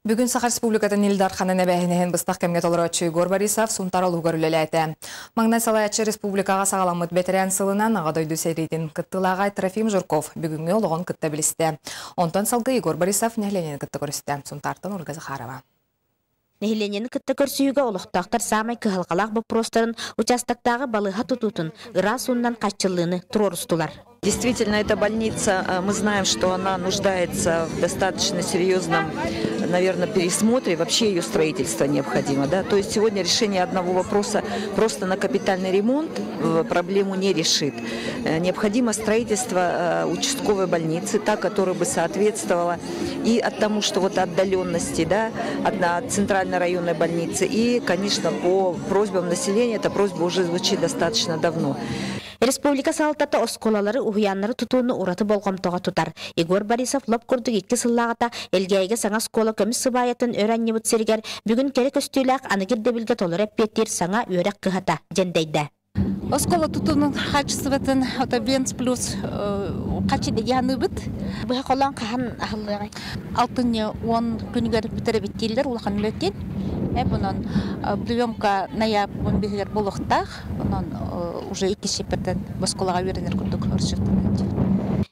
Бүгүн Саха Республикатын Ил Дарханын эбээһинэһин быстах кэмҥэ толорооччу Егор Борисов Сунтаар улууһугар үлэлээтэ. Маҥнай салайааччы республикаҕа саҕаламмыт бэтэрээн сылынан Аҕа дойду сэриитин кыттыылааҕа Трофим Жирков бүгүҥҥү олоҕун кытта билистэ. Онтон салгыы Егор Борисов нэһилиэнньэни кытта көрүстэ. Сунтаартан Ольга Захарова. Нэһилиэнньэни кытта көрсүһүүгэ олохтоохтор саамай кыһалҕалаах боппуруостарын участоктааҕы балыыһа тутуутун, ыраас ууннан хааччыллыыны туруорустулар. Действительно, эта больница, мы знаем, что она нуждается в достаточно серьезном, наверное, пересмотре. Вообще ее строительство необходимо. Да? То есть сегодня решение одного вопроса просто на капитальный ремонт проблему не решит. Необходимо строительство участковой больницы, та, которая бы соответствовала и от тому, что вот отдаленности, да, от центральной районной больницы, и, конечно, по просьбам населения, эта просьба уже звучит достаточно давно. Республика салалтата оскуолалары, уһуйааннары тутууну ураты болҕомтоҕо тутар. Егор Борисов лоп курдук 2 сыллааҕыта Элгээйигэ саҥа оскуола көмүс сыбаайатын өрө анньыбыт сиригэр бүгүн кэрэ көстүүлээх аныгы ирдэбилгэ толору эппиэттиир саҥа үөрэх кыһата дьэндэйдэ. Оскуола тутуутун хаачыстыбатын ото Венс плюс хачы дегианыбыт. Быһа холоон хаһан аһыллыаҕай? 60 күнүгэр бүтэрэбит дииллэр улахан үлэтин. Онон приемка ноябрь биһигэр буолуохтаах. Онон уже икки чиэппэртэн оскуолаҕа үөрэнэр курдук расчеттанат.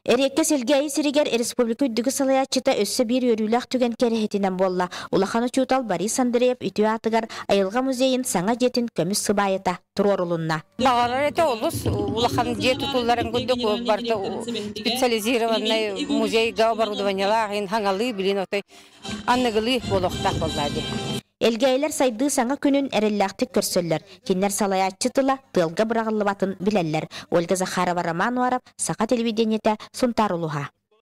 Эриэккэс Элгээйи сиригэр республика үрдүкү салайааччыта өссө биир үөрүүлээх түгэн кэрэһитинэн буолла. Улахан учуутал Борис Андреев үтүө аатыгар айылҕа музейын саҥа дьиэтин көмүс сыбаайата туруорулунна. Баҕарар этэ олус улахан дьиэ тутулларын курдук барыта специализированный музейга оборудованиелаах ин хаҥалыы билин отой аныгылыы буолуохтаах буоллаа дии. Элгээйилэр сайдыы саҥа күнүн эрэллээхтик көрсөллөр. Кинилэр салайааччы тыла тыалга быраҕыллыбатын билэллэр. Ольга Захарова, Роман Уаров, Саха телевидениетэ, Сунтаар улууһа.